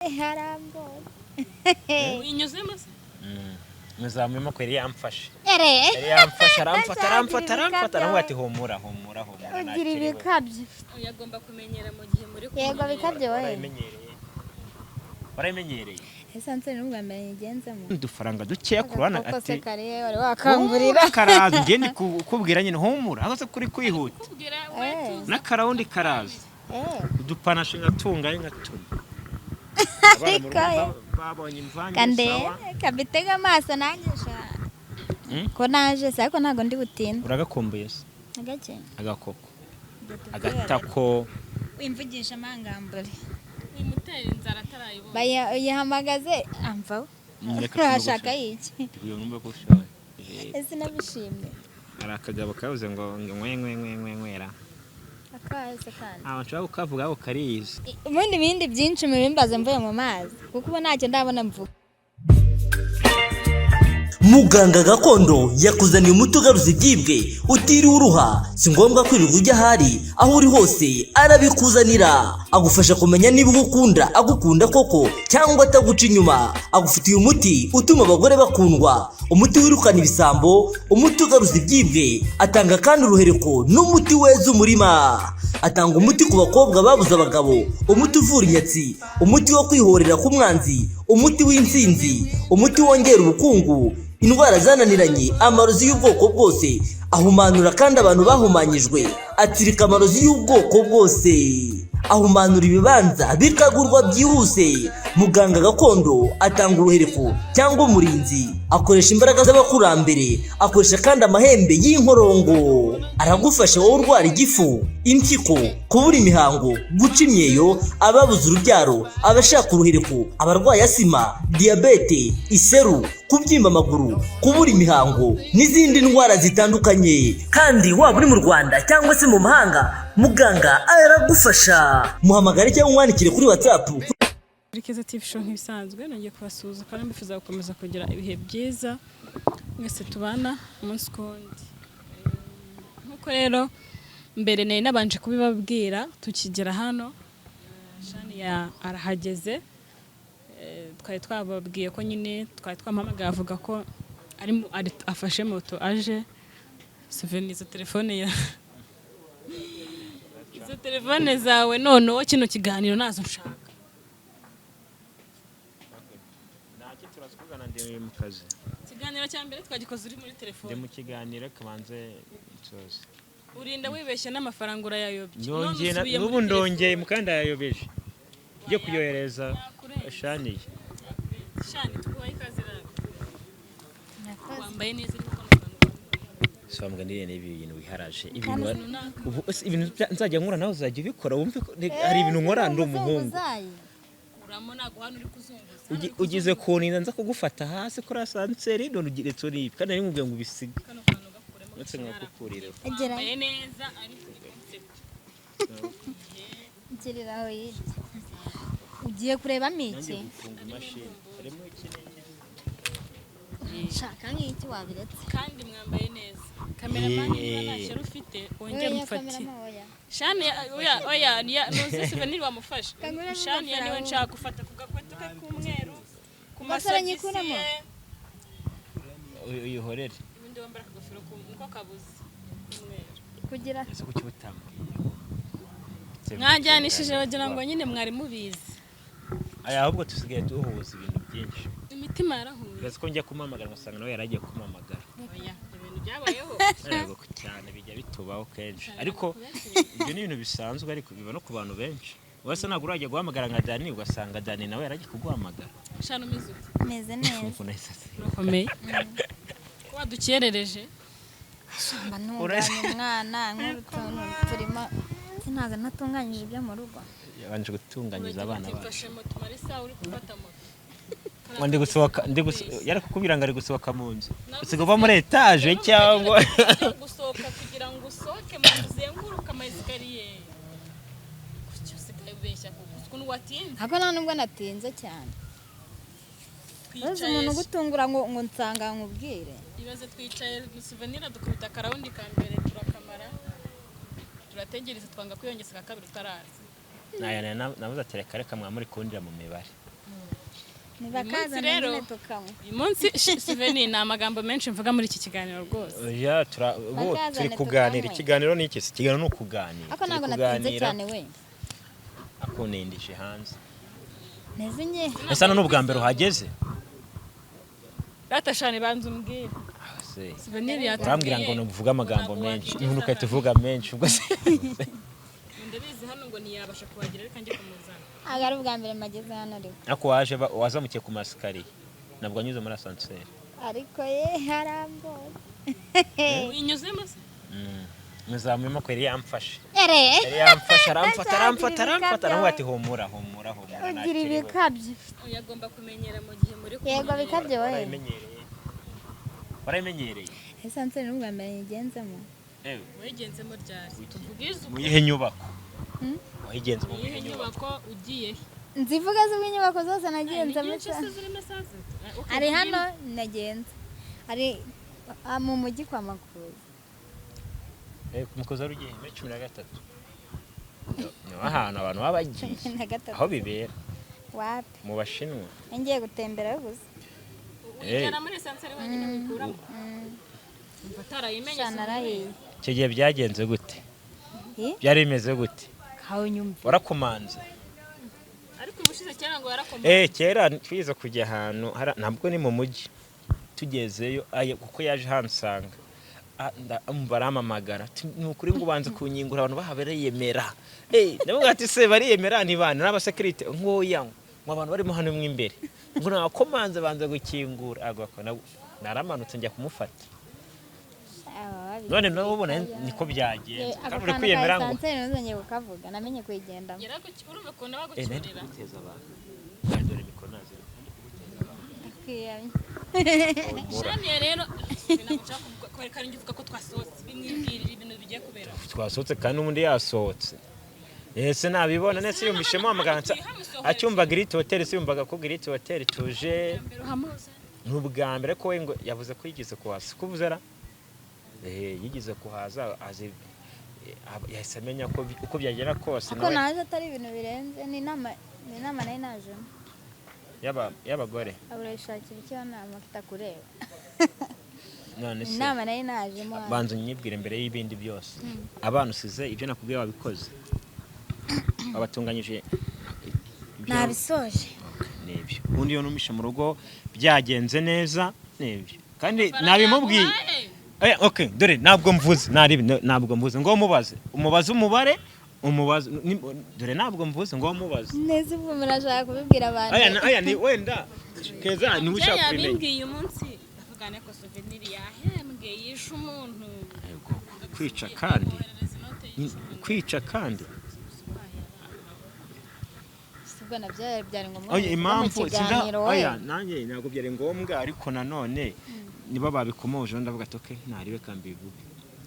Harambonye. Uyinyuzemo se? Muzamuyemo ko yari yamfashe. Ere. Yari yamfashe, aramfata, aramfata, Ugira aramfata, ibikabyo. Aramubwira ati: "Humura, humura, humura." Ugira Ntakiriho. ibikabyo. Oya, agomba kumenyera mu gihe muri kumwe. Yego, bikabyo we. Warabimenyereye, warabimenyereye. Esanse ni ubwa mbere nyigenzemo. Udufaranga dukeya ku ruhande. Agakoko se Ati kariye wari wakangurira? Karaza, njye ndi kukubwira nyine, humura aho se kuri kwihuta. Kubwira we. Eh. Tuzi. N'akarawundi karaza. Eh. Udupanashe nkatunga nkatuma abana mu rugo Ariko babonye imvange. Kande. Sawa. Kabitega amaso nanjye sha. Ko naje se, ariko ntabwo ndi butinde. Uragakumbuye se? Agake. Agakoko, agatako. Wimvugisha amangambure. Wimutera inzara atarayibona. Bayihamagaze amvaho. Reka. Urashaka iki? Uyu numva ko ushaje. Ese nabishimye. Hari akagabo kavuze ngo nkwe nkwe nkwe nkwe nywera. Akahe kandi? Ntabwo nshobora kukavuga aho karizi. Ubundi ibindi byinshi mubimbaze mvuye mu mazi, kuko ubu ntacyo ndabona mvuga. Muganga gakondo yakuzaniye umuti ugaruza ibyibwe utiriwe uruha. Si ngombwa kwirirwa ujya ahari, aho uri hose arabikuzanira. Agufasha kumenya niba uwo ukunda agukunda koko cyangwa ataguca inyuma. Agufitiye umuti utuma abagore bakundwa, umuti wirukana ibisambo, umuti ugaruza ibyibwe. Atanga kandi uruhereko n'umuti weza umurima. Atanga umuti ku bakobwa babuze abagabo, umuti uvura inyatsi, umuti wo kwihorera k'umwanzi, umuti w'intsinzi, umuti wongera ubukungu, indwara zananiranye, amarozi y'ubwoko bwose. Ahumanura kandi abantu bahumanyijwe, atsirika amarozi y'ubwoko bwose, ahumanura ibibanza bikagurwa byihuse. Muganga gakondo atanga uruhereko cyangwa umurinzi, akoresha imbaraga z'abakurambere, akoresha kandi amahembe y'inkorongo. Aragufasha wowe urwara igifu, impyiko, kubura imihango, guca imyeyo, ababuze urubyaro, abashaka uruhereko, abarwaye asima, diyabete, iseru, kubyimba amaguru, kubura imihango n'izindi ndwara zitandukanye. Kandi waba uri mu Rwanda cyangwa se mu mahanga, muganga aragufasha. Muhamagare cyangwa umwandikire kuri WhatsApp. Kuri Keza TV Show nk'ibisanzwe, nongeye kubasuhuza kandi mbifuza gukomeza kugira ibihe byiza mwese tubana umunsi ku wundi. Nk'uko rero mbere nari nabanje kubibabwira tukigera hano, Shani ya arahageze. Twari twababwiye ko nyine twari twamuhamagaye, avuga ko afashe moto aje. Souvenir, izo telefone ya izo telefone zawe, noneho kino kiganiro nazo nshaka. Ntacyo, turaza kuvugana, ndi mu kazi. Ikiganiro cya mbere twagikoze uri muri Ndi telefone. mu kiganiro, kabanze nsoze. Urinda wibeshya n'amafaranga urayayobye. None Ndongeye usubiye muri n'ubu ndongeye telefone. mukanda yayobeje njye kuyohereza. Yakurenze. Shaniye. Shani, tuguhaye ikaze rero. Wambaye neza ariko kano kantu. Sombwa niriye n'ibi bintu wiharaje ibintu ubu ese ibintu nzajya nkora nawe uzajya ubikora, wumve ko hari ibintu nkora ndi umuhungu. Uramo ntabwo hano uri kuzunguza. Ugize kuninda nza kugufata hasi kuri asanseri, none ugeretse n'ibi kandi nari nkubwiye ngo ubisige. Kano kantu gakuremo. Uretse nkakukurira. Egera. Wambaye neza ariko ni concept. Ngirira aho hirya ugiye kurebamo iki? Nanjye gufunga imashini harimo iki n'iki. Nshaka nk'iki wabiretse. Kandi mwambaye neza. Kameramani, niba nta shyari ufite, wongere Oya, umufate. kamerama, oya. Shani oya, oya, nuzi Souvenir wamufashe. Kanguramo Shani ya niwe ingofero. nshaka gufata ku gakweto ke k'umweru, ku Ingofero masogisi nyikuramo? ye. Uyihorere. Ubundi wambara akagofero niko kabuze k'umweru. Kugira Ese kuki utambwiye? Mwajyanishije bagira ngo nyine mwari mubizi. Aya, ahubwo dusigaye duhuza ibintu byinshi. Imitima yarahuye. Bibaza ko njya kumuhamagara ngasanga nawe yari agiye kumuhamagara. Oya, ibintu byabayeho. Yego cyane, bijya bitubaho kenshi, ariko ibyo ni ibintu bisanzwe, ariko biba no ku bantu benshi. Wese ntabwo urajya guhamagara nka Dani ugasanga Dani nawe yaragiye kuguhamagara. Shani, umeze ute? Meze neza. Ukuntu ahise aseka. Urakomeye ko wadukerereje? Mba ntunganya umwana nk'utuntu turimo, sinaza ntatunganyije ibyo mu rugo. Yabanje gutunganyiriza abana Uragira uti bacu. mfashe moto mara isaha uri gufata moto. Ngo ndi gusohoka, yari kukubwira ngo ari gusohoka mu nzu, usiga uva muri etaje cyangwa Gusohoka kugira ngo usohoke mu nzu uzenguruke ama escalier, kuki usigaye ubeshya kuko ukuntu watinze? Ariko nta nubwo natinze cyane. Uzi Twicaye umuntu ugutungura ngo nsanga nkubwire. Ibaze, twicaye Souvenir dukubita akarawundi ka mbere turakamara, turategereza, twanga kwiyongeza aka kabiri utaraza. Naya nabuze ati: "Reka reka, mwamuri kundira mu mibare." Ntibakazana rero- nyine tukanywa. Uyu munsi Suveni, ni amagambo menshi mvuga muri iki kiganiro rwose. Oya, ubu Bakazane turi kuganira. tukanywe. Ikiganiro ni iki se? Ikiganiro ni ukuganira. Ariko Turi ntabwo natinze kuganira. cyane we. Akunindije hanze. Neze nge. Ese hano ni ubwa mbere uhageze? Rata shani, banza umbwire. Ah, se. Souvenir yatubwiye. Urambwira ngo nuvuge amagambo Ntabwo menshi, wakigeza umuntu ugahita hano. uvuga menshi ubwo se. Ndabizi hano ngo ntiyabasha kuhagera, reka njye kumuzana. Ntabwo ari ubwa mbere mageze hano ariko. Ariko waje wazamukiye ku masikariye, ntabwo wanyuze muri asanseri. Ariko ye harambuye. Uyinyuzemo se? Muzamuyemo ko yari yamfashe. Ere. Yari yamfashe, aramfata, aramfata, aramfata, Ibikabyo. aramubwira ati: "Humura, humura, humura, Ugira ntakiriho." ibikabyo. Oya, agomba kumenyera mu gihe muri kumwe. Yego, bikabyo we. Warabimenyereye, warabimenyereye. Esanseri ni ubwa mbere nyigenzemo. Ewe. Wigenzemo ryari? Tubwize. Mu yihe nyubako wayigenze? Mu Mu yihe yihe nyubako? Nyubako ugiye he? Nzivuga z'inyubako zose nagenzemo. Ni nyinshi Cyane. se zirimo esanse? Okay, Hari hano nagenze, hari mu mujyi kwa Makuza. Eh, ku Mukozi wari ugiye muri 13, niho ahantu abantu baba bagiye. 13. Aho bibera. Wapi. Mu Bashinwa. Ngiye gutembera gusa. Ujyana muri esanseri wenyine wikuramo. Umva atarayimenye. Shana arahiye. Icyo gihe byagenze gute? Eh? Byari bimeze gute? Kawe nyumva. Warakomanze? Ariko ubushize kera ngo yarakomeye. Eh, kera twize kujya ahantu ntabwo ni mu mujyi, tugezeyo kuko yaje hansanga. Umva arampamagara ati, "Ni ukuri ngo ubanze kunyingura abantu baha bariyemera." Eh, ndavuga ati: "Se bariyemera ni bana n'abasekirite ngoya ngo abantu barimo hano mo imbere ngo nakomanze banza gukingura." Agwa ko naramanutse njya kumufata. None nawe ubona niko byagenze Ako kandi uri kantu ka kwiyemera ngo esanseri ntuzongeye kukavuga, namenye kuyigendamo. Urumva ukuntu Eh, nari bagucyurira. kuguteza abantu. Ah, dore mikoro naziri. Ndakwiyamye. Shaniye rero ntabwo nshaka kwereka njye uvuga ko twasohotse, bimwibwirira ibintu bigiye kubera. Twasohotse kandi n'ubundi yasohotse, ese nabibona nese yumvishemo amagana acyumva Giriti Hoteli, se yumvaga ko Giriti Hoteli tuje. Mbere uhamuze. Ni ubwa mbere ko we ngo yavuze ko yigeze kuhaza, ko uvuze ra eh yigeze kuhaza azi, yahise amenya ko uko byagera kose. Ako Nawe naje atari ibintu birenze, ni inama nari najemo. Y'abagore. Urayishakira icyo nama kitakureba. None se Inama nari najemo hano. Banza unyibwire mbere y'ibindi byose, abana usize, ibyo nakubwiye wabikoze, wabatunganyije Nabisoje. Nibyo, ubundi iyo numishe mu rugo byagenze neza, nibyo kandi nabimubwiye. Eh, okay, dore ntabwo mvuze naribi, ntabwo mvuze ngo mubaze, umubaze umubare, umubaze dore ntabwo mvuze ngo mubaze. Neza, ubwo murashaka kubibwira abantu. Aya ni wenda Keza niwe ushaka kubimenya. Yabimbwiye umunsi avugane ko Souvenir yahembwe yishe umuntu. Yego, kwica kandi Koherereza inote y'icumi. Kwica kandi. Si ubwo nabyo byari ngombwa Oya, ngo bivuge mu impamvu kiganiro we? Oya, nanjye ntabwo byari ngombwa, ariko nanone niba babikomoje ndavuga ati: "Okay, naribe kambivuge."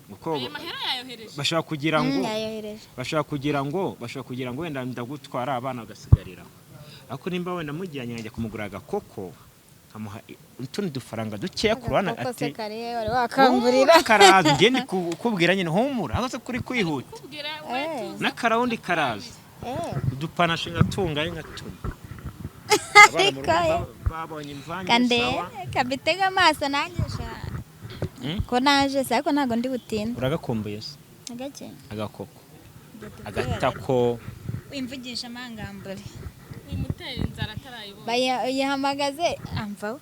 Kuko Ayo mahera yayohereje. bashaka kugira ngo Yayohereje. bashaka kugira ngo wenda ndagutwara abana bagasigarira, ariko nimba wenda mujyanye nkajya kumugura agakoko, nkamuha utundi dufaranga dukeya ku ruhande. Agakoko se Ati karihe wari wakangurira? Karaza, njye ndi kukubwira nyine, humura aho se kuri kwihuta. Kubwira we Eh. tuzi. N'akarawundi karaza. Udupanashe nkatunga nkatuma abana mu rugo Ariko, babonye imvange. Kande Sawa. kabitega amaso nanjye sha. Ko naje se, ariko ntabwo ndi butinde. Uragakumbuye se? Agake. Agakoko, agatako. Wimvugisha amangambure. Wimutera inzara atarayibona. Bayihamagaze amvaho.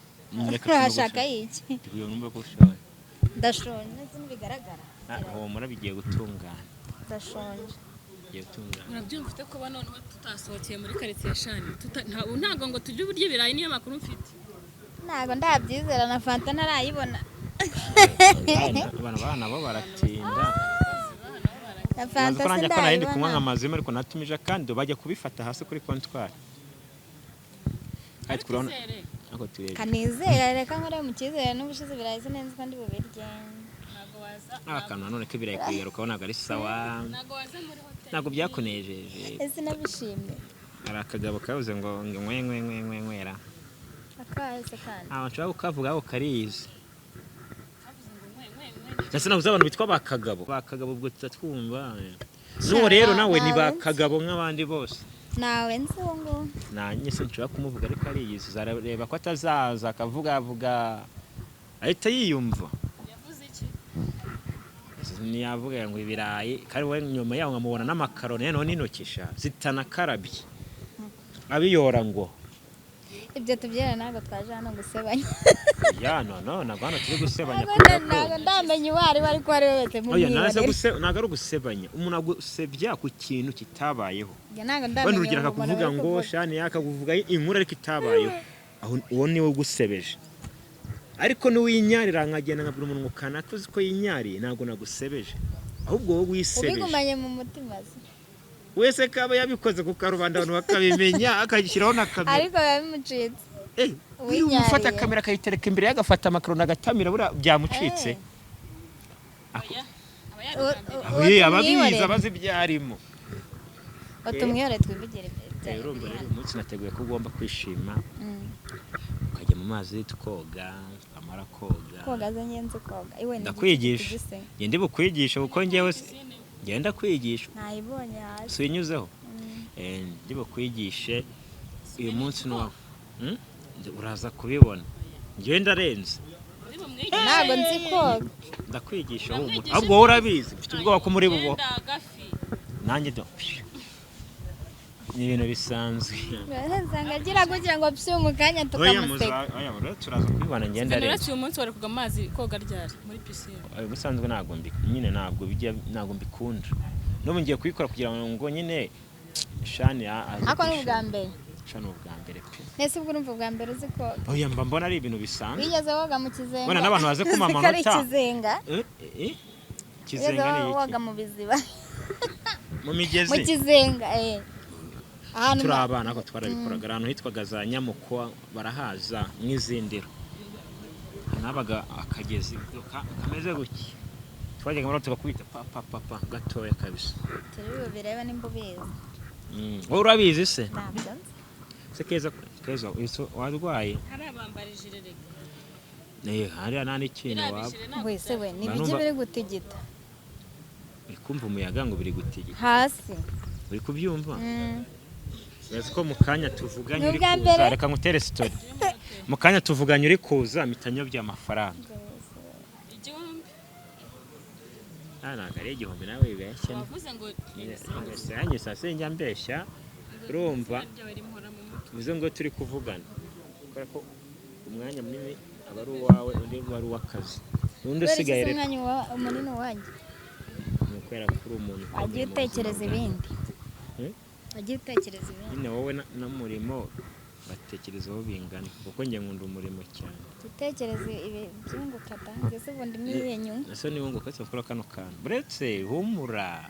Reka Urashaka iki? Tuguye numve ko ushoboye. Ndashonje sinibigaragara. Ah, humura, bigiye gutungana. Ndashonje. Bigiye gutungana. Urabyumva ufite kuba noneho tutasohokeye muri karitsiye shani. Ntabwo ngo tujye uburyo ibirayi, niyo makuru mfite. Ntabwo ndabyizera, na fanta ntarayibona. Abana bana bo baratinda. Na Ubanza fanta ko nanjye ko nari ndi kunywa sindayibona. nk'amazima, ariko natumije kandi bajya kubifata hasi kuri kontwari. Kandi turabona Izere. ariko turebye. Kanizera, reka nkore mu cyizere, n'ubushize ibirayi sinzi ko ndi bubirye. Ntabwo waza. Akantu nanone k'ibirayi kubigarukaho ntabwo ari sawa. Ntabwo waza muri hoteli. Ntabwo byakunejeje. Ese nabishimye? Hari akagabo kavuze ngo ngo nkwe nkwe nkwe nkwe nywera. Akahise kandi. Ntabwo nshobora kukavuga aho karizi. Kavuze ngo nkwe nkwe nkwe. Ndetse nabuze abantu bitwa bakagabo, bakagabo ubwo tutatwumva n'uwo rero nawe ni bakagabo nk'abandi bose. Nawe nzi uwo nguwo. Nanjye sinshobora kumuvuga, ariko ariyizi. Uzareba ko atazaza akavuga avuga ahita yiyumva. Yavuze iki? Ntiyavuga ngo ibirayi, kandi we nyuma yaho nkamubona n'amakaroni noneho n'intoki sha zitanakarabye abiyora ngo Ibyo tubyera, ntabwo twaje hano gusebanya. Ya, no no, ntabwo hano turi gusebanya. Ntabwo Kubera ko ntabwo ndamenya uwo ari we, ariko uwo ari we wese Oya, naze mumwihorere. Ntabwo ari ugusebanya, umuntu agusebya ku kintu kitabayeho. Njye ntabwo Wenda ndamenya urugero uwo muntu akakuvuga bari ngo kuvuga. shani, yakakuvuga inkuru ariko itabayeho, aho uwo niwe ugusebeje. Ariko n'uwinyarira nkagenda nkabwira umuntu ngo kanaka uzi ko yinyariye, ntabwo nagusebeje, ahubwo wowe wisebeje. Ubigumanye mu mutima se? Wese kaba yabikoze ku karubanda, abantu bakabimenya, akagishyiraho na kamera. Ariko biba bimucitse. Eh, Uwinyariye. ufata kamera akayitereka imbere ye, agafata amakaroni agatamira, buriya byamucitse. Oya, aba yabigambiriye. Eh, ababizi abazi ibyo arimo. Utumwihorere, twivugire ibya- Eh, urumva rero uyu munsi nateguye ko ugomba kwishima, ukajya mu mazi tukoga, twamara koga. Koga ze ngenzi koga iwe ni Ndakwigisha. igiti. Ngende bukwigisha, kuko njyewe ngenda kwigisha. Nayibonye hasi. Sinyuzeho. Eh, ndi bukwigishe uyu munsi ni uwawe. Hmm? Uraza kubibona, njyewe ndarenze. Uri bumwigishe. Ntabwo nzi koga. Ndakwigisha humura. Uramwigisha? Ahubwo wowe urabizi, mfite ubwoba ko muri bubo. Genda gafi. Nanjye do ni ibintu bisanzwe. Nsanga agira kugira ngo psi mu kanya Oya, tukamuseka. Oya, rero turaza kubibona, ngenda Uretse arenze. uyu munsi wari kugwa amazi, koga ryari muri pisine? Oya, ubusanzwe ntabwo mbi nyine, ntabwo bijya, ntabwo mbikunda. N'ubu ngiye kubikora kugira ngo nyine shani aze Ariko ni ubwa kwishima. mbere? Shani, ubwa mbere pe. Nese ubwo urumva ubwa mbere uzi koga? Oya, mba mbona ari ibintu bisanzwe. Wigeze woga mu kizenga? Mbona n'abantu baze kumpa Uzi ko ari amanota. ikizenga? Eh, eh, Wigeze kizenga ni woga iki? mu biziba? Mu Mu migezi? kizenga, eh, ahantu Turi abana ariko twarabikoraga, ahantu hitwaga za Nyamukwa, barahaza nk'izindiro, habaga akagezi kameze gutya, twajyaga muri tugakubita pa pa pa pa gatoya kabisa. Turi bubirebe nimba ubizi. Wowe urabizi se? Ntabyo nzi. Se Keza, Keza ese warwaye? Hari abambara ijire rega. Eh, hariya nta n'ikintu Biriya waba. bijire ntabwo Wese we ni Mba ibiki numva- biri gutigita? Uri kumva umuyaga ngo biri gutigita? Hasi. Uri kubyumva? Mm. Urazi ko mu kanya tuvuganye Ni uri ubwa kuza mbere? Reka ngutere story. Mu kanya tuvuganye uri kuza, mpita nyobya amafaranga. 1000. Ah, ntabwo ari 1000, nawe wibeshye. Wavuze ngo Yanjye saa sinjya mbeshya, urumva? Ibyo bari muhora mu mutwe. Bivuze ngo turi kuvugana kubera ko umwanya munini aba ari uwawe, undi aba ari uw'akazi, undi Kubera usigaye iki se rero umwanya munini wanjye? Ni ukubera ko uri umuntu ukomeye Wagiye mu buzima utekereza bwawe. ibindi. Eh? Wagiye utekereza ibindi. Nyine wowe n'umurimo batekerezaho bingana, kuko njye nkunda umurimo cyane. Utekereza ibi byunguka da, mbese ubundi niyihe nyungu? Ese niwunguka se gukora kano kantu? Uretse humura,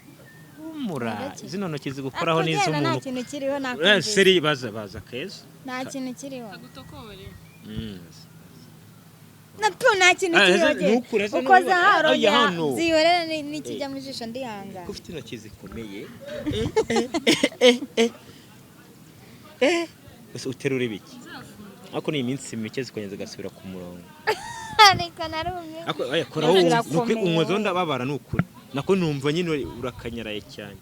humura. Gake. Zino ntoki zigukoraho Ariko ugenda nta n'iz'umuntu. kintu kiriho nakumvise. Seri, baza baza Keza. Nta kintu kiriho. Agutokore. Na tu nta kintu Ah, kiriho. ese Genda. ntukure, ese Ukoze nubibona. aha Oya, urongera hano. zihorera n'ikijya mu jisho ndihangana. Ko ufite intoki zikomeye. Ese uterura ibiki? Ariko ni iminsi mike zikongera zigasubira ku murongo. Ariko narumye. Ariko oya, kora wumve. Zirakomeye. Ni ukuri, unkozeho ndababara, ni ukuri. Nako numva nyine urakanyaraye cyane.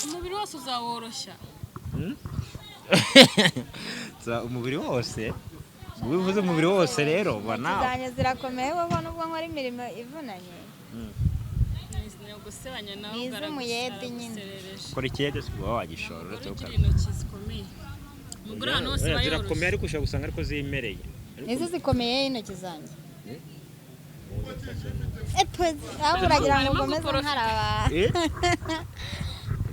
Umubiri wose uzaworoshya. Umubiri wose, ubivuze umubiri wose rero uba Intoki nawe zanjye zirakomeye wowe, nubwo nkora imirimo ivunanye. Ni ugusebanya nawe. Ni iz'umuyede nyine. Kora ikiyede se uba wagishora uretse Ugira ukaba intoki zikomeye, umugore ahantu hose Oya, aba zirakomeye, yoroshye. ariko ushobora gusanga ariko zimereye. Nizo zikomeye intoki zanjye. Epo, aho uragira ngo Harimo ukomeze guporofita. nkaraba. Eh?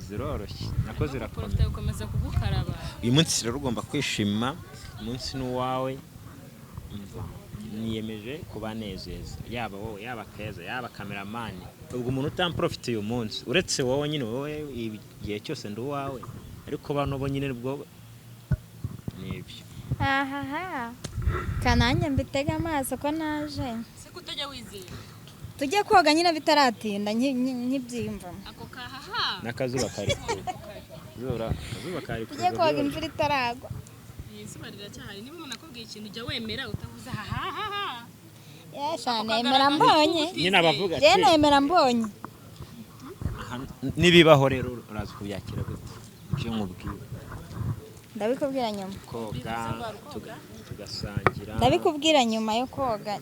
Ziroroshye nako zirakomeye. Porofita gukomeza kugukaraba. Uyu munsi rero ugomba kwishima, umunsi ni uwawe. Umva, niyemeje kubanezeza, yaba wowe, yaba Keza, yaba kameramani. Ubwo umuntu utamprofite uyu munsi uretse wowe nyine, wowe igihe cyose ndi uwawe, ariko bano bo nyine ubwo ni ibyo. Ahaha, kananjye mbitege amaso ko naje. Se kutajya wizera? Tujye koga nyine bitaratinda nkibyiyumvamo. Ako kahaha. N'akazuba kari kuza. Akazuba kari Tujye kuza koga biroroshye. imvura itaragwa. Izuba riracyahari. Niba umuntu akubwiye ikintu, jya wemera utavuze hahahaha. Yesha, nemera mbonye. Nyine abavuga Njye ati nemera mbonye. "Aha, nibibaho rero uraza kubyakira gute?" Ibyo nkubwira. Ndabikubwira nyuma. Koga tugasangira. Ndabikubwira nyuma yo koga.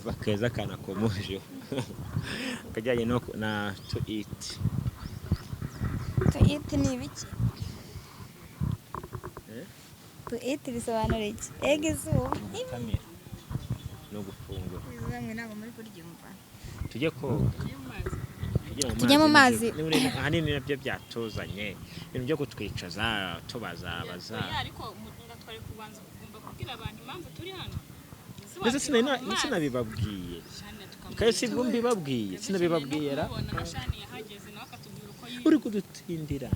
Bakeza kanakomojeho akajyanye no na to eat. To eat ni ibiki? Eh? To eat bisobanura iki? Ega izuba. Gutamira no gufungura. Izuba mwe ntabwo muri kuryumva. Tujye koga. Tujye mu mazi. Ahanini nabyo byatuzanye ibintu byo kutwicaza tubazabaza. Ariko twari kubanza kugomba kubwira abantu impamvu turi hano. Ndetse sinabibabwiye kandi si bwo mbibabwiye, sinabibabwiye ra uri kudutindira.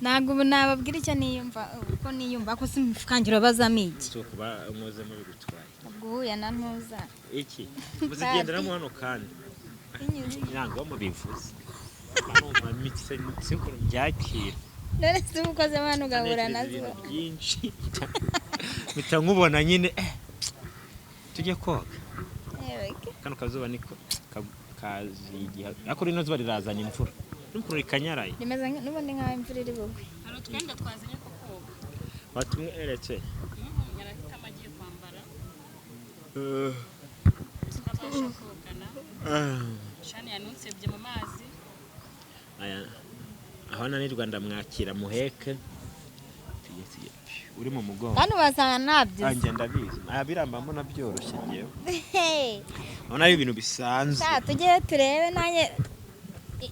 Ntabwo ubu nababwira icyo niyumva, uko niyumva ko simfukangira bazamo iki. Si ukuba umwozemo bigutwaye. Ubwo uhuye na ntuza. Iki muzigenderamo hano kandi ntabwo mubivuze barumva mitse ukuntu byakira. None se uba ukozemo hano ugahura Ntekereza nazo. ibintu byinshi mpita nkubona nyine, tujye koga. Yewe ke. Kano kazuba niko kazigiha, ariko rino zuba rirazana imvura n'ukuntu rikanyaraye. Rimeze n'ubundi nk'aho imvura iri bugwe. Hari utwenda twazanye ko koga. Watumweretse. Yarahitamo agiye kwambara. Tukabasha kogana. Shani yanunsebye mu mazi. Aya, aho nanirwa ndamwakira muheke. Tujye tujye uri mu mugongo. Kandi ubasanga ntabyo. Anjye ndabizi. Aya birambamo nabyoroshye ngewe. Hey. Urabona ari ibintu bisanzwe. Sha tujye turebe nanjye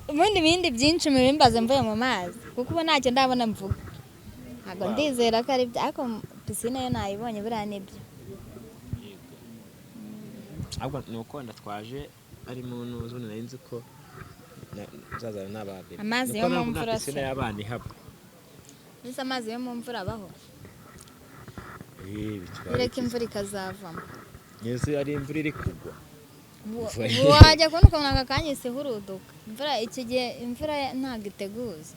ubundi ibindi byinshi mubimbaze mvuye mu mazi kuko ubu ntacyo ndabona mvuga. Ntabwo ndizera ko ari byo, ariko pisine yo nayibonye buriya nibyo. Ahubwo ni uko wenda twaje ari mu nzu nari nzi ko nzazana n'ababebe. Amazi yo mu mvura se. Pisine y'abana ihaba. Mbese amazi yo mu mvura abaho? Bitwaye. Ureka imvura ikazavamo. Yesu ari imvura iri kugwa. Wajya kubona ukabona aka kanya isi ihuruduka. Imvura iki gihe imvura ntabwo iteguza.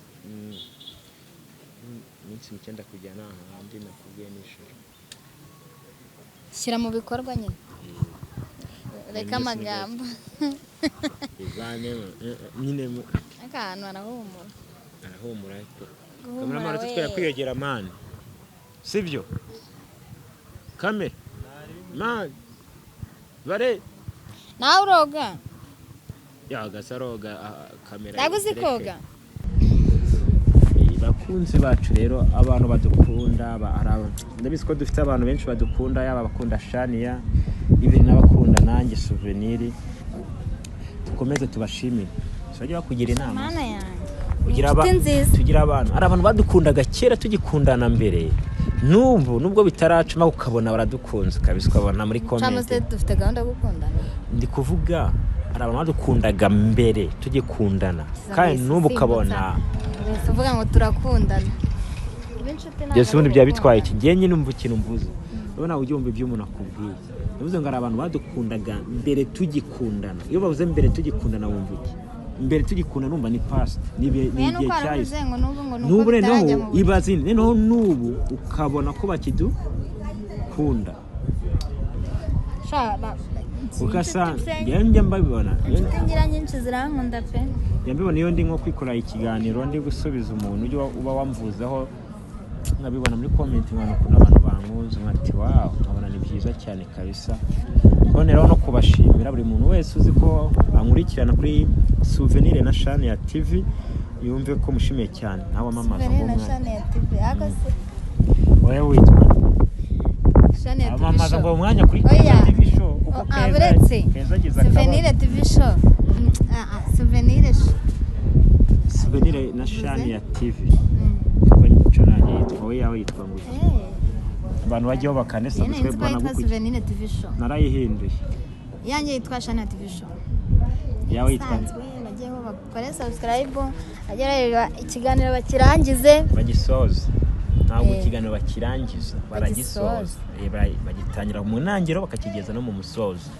Iminsi mike ndakujyana ahandi nakubwiye nijoro. Shyira mu bikorwa nyine. Reka amagambo. Ivanemo nyine Aka hantu harahumura. Arahumura ariko. Guhumura Kamera we. tutwera kwiyogera mani. Sibyo? Kamera. Mani. Bare. Nawe uroga? Ya gasaroga kamera. Ntabwo uzi koga? Bakunzi bacu rero abantu badukunda ndabizi ko dufite abantu benshi badukunda, yaba abakunda Shania ibi n'abakunda nanjye Souvenir. Dukomeze tubashimire. Tujye bakugira inama. Mana yanjye. Kugira Inshuti nziza. Tugira abantu. Hari abantu badukundaga kera tugikundana mbere. N'ubu nubwo bitaracuma ukabona baradukunze kabisa, ukabona muri Cyangwa comment. se dufite gahunda yo gukundana. Ndi kuvuga hari abantu badukundaga mbere tugikundana kandi n'ubu ukabona uvuga ngo turakundana. Byose ubundi byaba bitwaye iki? Ngiye nyine umva ikintu mvuze. Urabona ujya wumva ibyo umuntu akubwiye. Bivuze ngo hari abantu badukundaga mbere tugikundana. Iyo bavuze mbere tugikundana wumva iki? Mbere tugikundana numva ni past, ni igihe cyahise. N'ubu noneho ibaze noneho n'ubu ukabona ko bakidukunda. Ugasanga njya mbabibona. Inshuti ngira nyinshi zirankunda pe. Njya mbibona iyo ndi nko kwikora ikiganiro ndi gusubiza umuntu ujya uba wamvuzeho, nkabibona muri comment nkabona ukuntu abantu bankunze, nkati wow, nkabona ni byiza cyane kabisa. Mboneraho no kubashimira buri muntu wese uzi ko ankurikirana kuri Souvenir na Shania TV, yumve ko mushimiye cyane. Nawe wamamaza ngo Souvenir na umwana. Shania TV ariko se Wowe witwa Shania TV wamamaza ngo show. umwanya kuri Oya. TV show kuko Ah, Keza uretse Keza agize akabazo. Souvenir TV show. Souvenir show. Souvenir na Shania TV. Kuko nicyo nanjye yitwa, wowe yawe yitwa ngo iki? Abantu bajyaho bakane Yene subscribe nzi ko yitwa banagukurikira. Souvenir TV show. Narayihinduye. Iyanjye yitwa Shania TV show. Yawe yitwa Isanzwe bajyeho bakore subscribe, bajye bareba ikiganiro bakirangize. Bagisoza. Ntabwo ikiganiro bakirangiza, baragisoza. Bagitangira mu ntangiriro bakakigeza no mu musozo.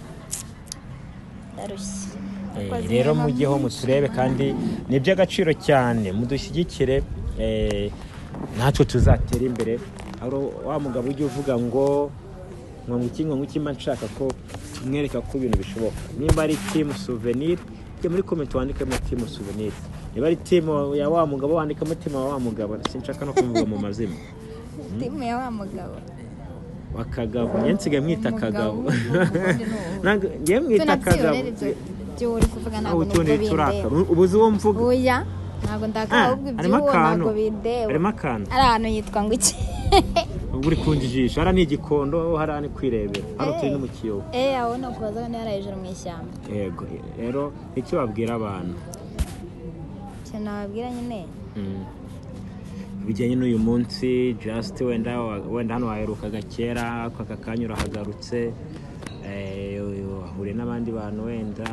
Ndarushye. Rero mujyeho muturebe kandi ni iby'agaciro cyane, mudushyigikire, natwe tuzatera imbere. Hari wa mugabo ujya uvuga ngo ngo iki mba nshaka ko tumwereka ko ibintu bishoboka. Nimba ari team Souvenir, jya muri comment wandikemo team Souvenir. Niba ari team ya wa mugabo, wandikamo team wa wa mugabo, sinshaka no kumuvuga mu mazina. Team ya wa mugabo. Wa Kagabo, njye nsigaye mwita Umugabo, Kagabo. ubundi ni uwo. Ntabwo njye mwita Kagabo. Tunabyihorere ibyo ibyo uri kuvuga, Aho ntabwo utundi nubwo turaka bindeba. ubuze uwo mvuga. Oya, ntabwo ndaka, Ah, ahubwo harimo iby'uwo akantu. ntabwo bindeba. Harimo akantu. Ari ahantu yitwa ngo iki? Ubwo uri kunjijisha, hariya ni Igikondo, hariya ni kwirebera, hano turi no mu Kiyovu. Eh, aho ni ukubaza niba ari hejuru mu ishyamba. Yego, rero icyo wabwira abantu? Ikintu nababwira nyine, Bijyanye n'uyu munsi, just wenda hano waherukaga kera, ariko aka kanya urahagarutse, wahuriye n'abandi bantu, wenda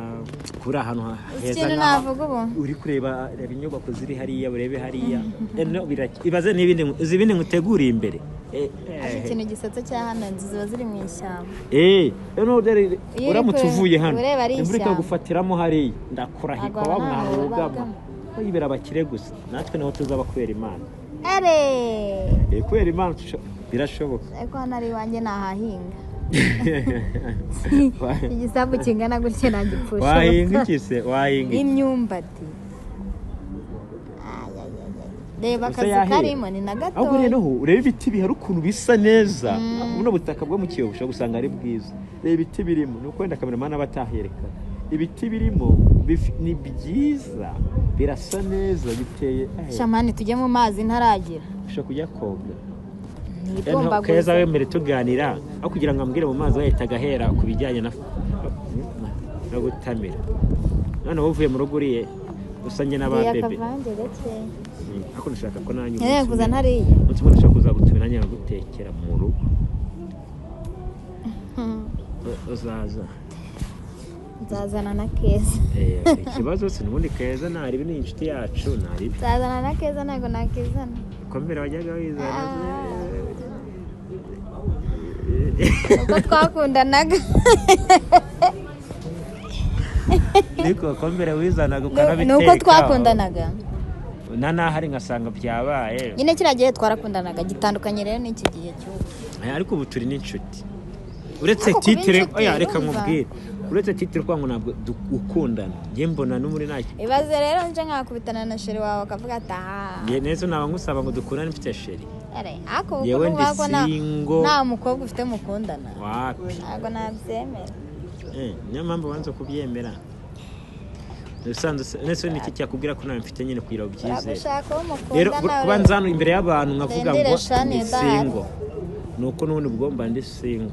kuri ahantu heza ikintu nk'aha, navuga ubu, uri kureba, reba inyubako ziri hariya, urebe hariya. No, ibaze n'ibindi, uzi ibindi nguteguriye imbere. Ariko ikintu gisetsa cya hano, inzu ziba ziri mu ishyamba. Noneho dore Iyo uri uramutse uvuye hano, ureba ari imvura ishyamba. ikagufatiramo hariya, ndakurahika. Ntabwo wabona nta ahantu hantu wugama. wugama. Yibera abakire gusa, natwe niho tuzaba kubera Imana. Ere. Kubera Imana birashoboka. Ariko hano ari iwanjye nahahinga. Igisambu kingana gutya nagipfusha Wahinga ubusa. iki se? Wahinga iki? Imyumbati. Ay, ay, ay, ay. Reba Gusa akazu yahera. karimo ni na Ahubwo gatoya. rero urebe ibiti bihari ukuntu bisa neza. Buno butaka bwo mu Kiyovu ushobora gusanga ari bwiza. Reba ibiti birimo, ni uko wenda kameramani aba ataherekana ibiti birimo, ni byiza, birasa neza, biteye Shamani, tujye mu mazi ntaragira. Ushobora kujya koga. Ntibombaguze. Keza we, mbere tuganira, aho kugira ngo ambwire mu mazi, wahita agahera ku bijyanye no gutamira. Noneho uvuye mu rugo uriye usanye n'aba Ndiye bebe. akavange gakeya. Ariko ndashaka ko nanjye Nkeneye umunsi kuza umwe, ntariye. umunsi umwe ndashaka kuzagutumira nanjye nkagutekera mu rugo. Uzaza? Nzazana na Keza. Ikibazo si n'ubundi Keza ntaribi, ni inshuti yacu, ntaribi. Nzazana na Keza, ntabwo nakizana. Ko mbere wajyaga wizana se? Uko twakundanaga. Ariko ko mbere wizanaga Ni ukanabiteka? uko twakundanaga. Na nahari ngasanga byabaye. Nyine kiriya gihe twarakundanaga, gitandukanye rero n'iki gihe cy'ubu. Ariko ubu turi n'inshuti, uretse Ariko kuba titre. inshuti, Oya, reka urumva? nkubwire, uretse titre kuvuga ngo ntabwo gukundana, njye mbona no muri nta Ibaze rero nje nkakubitana na chéri wawe akavuga ati aha. Njye neza naba ngusaba ngo dukundane mfite chéri? Ere, ariko ubu Yewe, kuvuga ndi ko single. nta mukobwa ufite mukundana, Wapi. ntabwo nabyemera. Niyo mpamvu banza kubyemera. Ubusanzwe nese ni iki cyakubwira ko nawe mfite nyine kugira ngo ubyizere? Uragushaka uwo Rero mukundana. kuba nza hano imbere y'abantu nkavuga ngo Ndendere shani ndi idahari. single, ni uko n'ubundi bwo mba ndi single.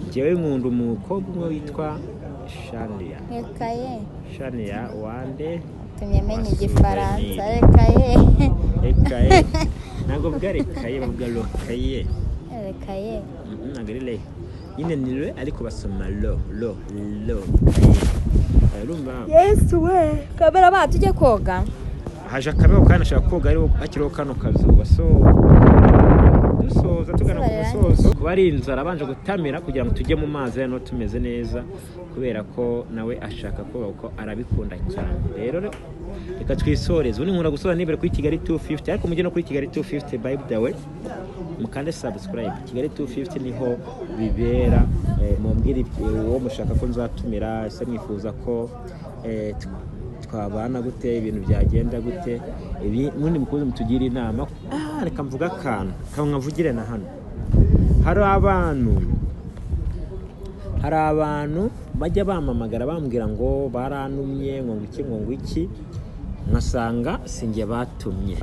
Njyewe nkunda umukobwa umwe witwa Shania. Reka ye. Shania wande? Tumye menya Wasuze igifaransa. nili. Reka ye. Rekaye, ntabwo bavuga rekaye, bavuga rokaye. Reka ye. Ntabwo ari re nyine, ni re ariko basoma lo lo lo kaye, urumva? Yesu we, kamera ba, tujye koga. Haje akabeho kandi ashaka koga ariho hakiriho kano kazuba. So dusoza, tugana ku musozo, kuba ari inzara abanje gutamira kugira ngo tujye mu mazi hano tumeze neza, kubera ko nawe ashaka koga kuko arabikunda cyane. Rero reka twisoreze. Ubundi nkunda gusoza nibere kuri Kigali 250, ariko mujye no kuri Kigali 250, by the way, mukande subscribe Kigali 250, niho bibera. Mumbwire uwo mushaka ko nzatumira, ese mwifuza ko twabana gute, ibintu byagenda gute, ibi mundi mukuze mutugire inama. Reka mvuge akantu kamwavugire na hano. Hari abantu bajya bampamagara bambwira ngo barantumye, ngo iki, ngo iki, nkasanga sinjye batumye.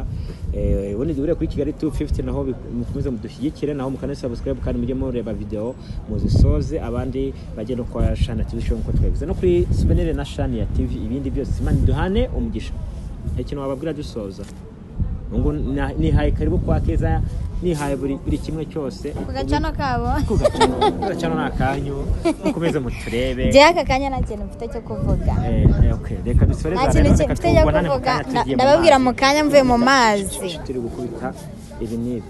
Ubundi duhure kuri Kigali 250, naho mukomeze mudushyigikire, naho mukane subscribe kandi mujye mureba video muzisoze, abandi bajye no kwa Shana TV Show nkuko twabivuze, no kuri Souvenir na Shani ya TV, ibindi byose. Imana iduhane umugisha. Ikintu wababwira dusoza? Ngo nihaye karibu kwa Keza, nihaye buri kimwe cyose. Ku gacano kabo. Ku gacano ni akanyu, mukomeze muturebe. Njyewe aka kanya nta kintu mfite cyo kuvuga. Okay, reka dusoreze Nta aha kintu rero, reka mfite cyo tubonane mu kuvuga. kanya tugiye mu Ndababwira mazi. mu kanya mvuye mu mazi. Turi gukubita ibi n'ibi.